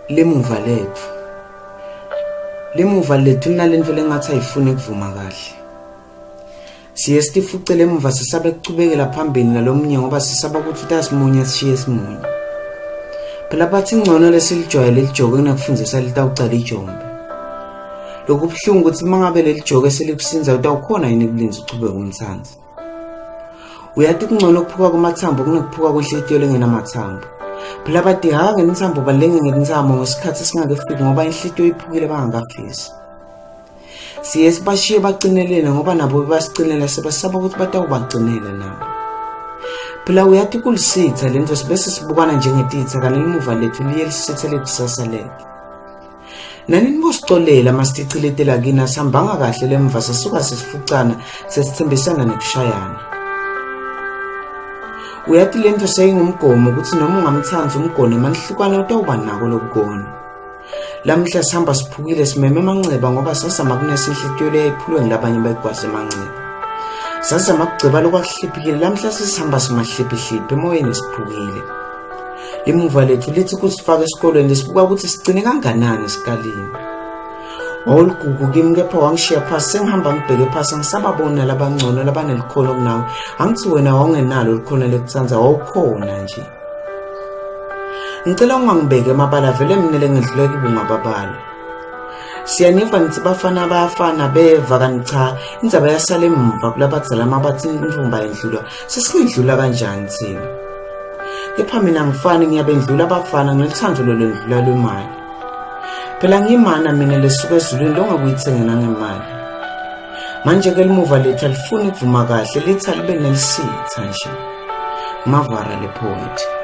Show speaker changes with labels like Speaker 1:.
Speaker 1: Limuva lethu. Limuva lethu linalento lengathi ayifuni kuvuma kahle. Siye sitifucele emuva sisabe kuchubekela phambili nalomunye ngoba sisaba ukuthi utasimunya sishiye simunye. Phela bathi ingcono lesilijwayele lijoko kunakufundisa litawucala ijombe. Lokhu buhlungu ukuthi uma ngabe leli joko eselikusinza utawukhona yini kulinza uchubeke umthanzi. Uyathi kungcono ukuphuka kwamathambo kunokuphuka kwenhlitiyo lengenamathambo. Phela badihaka ngemithambo balenge ngemithamo ngesikhathi esingakefiki ngoba inhlitiyo iphukile bangakafisi. Siye sibashiye bacinelene ngoba nabo bebasicinela sebasaba ukuthi batawubacinela nabo. Phela uyathi kulisitha lento sibese sibukana njengetitha kanti limuva lethu liye lisithe lekusasa lethu. Nani nibosicolela masitichiletela kini asihambanga kahle lemva sasuka sesifucana sesithembisana nekushayana. Uyathi lento seyingumgomo ukuthi noma ungamthandi umgone manihlukana utawuba nako lokugona. Lamhla sihamba siphukile simeme amanxeba ngoba sazama kunesa inhlitiyo leyayiphulwe ngilabanye bayigwaze amanxeba. Sazama kugceba lokwakuhliphikile lamhla sesihamba simahliphihliphi emoyeni siphukile. Limuva lethu lithi kusifaka esikolweni lisibuka ukuthi sigcine kanganani esikalini. Wawuligugu kimi kepha wangishiya phasi sengihamba ngibheke phasi angisababoni nalabangcono labanelikhono kunawe. Angithi wena wawungenalo likhono lekuthanda wawukhona nje. Ngicela ungangibeki emabala vele mina lengedlule kibo ngababala. Siyaniva nithi bafana bayafana beva kanti cha indzaba yasala emuva kulabadzala mabathi intombi ayendlulwa sesingedlula kanjani thina. Kepha mina ngifani ngiyabendlula abafana ngelithando lolwendlula lwemali. Phela ngimana mina lesuka ezulwini longakuyithenga nangemali. Manje ke limuva lethu alifuni kuvuma kahle lithi alibe nelisitha nje. Mavara le poet.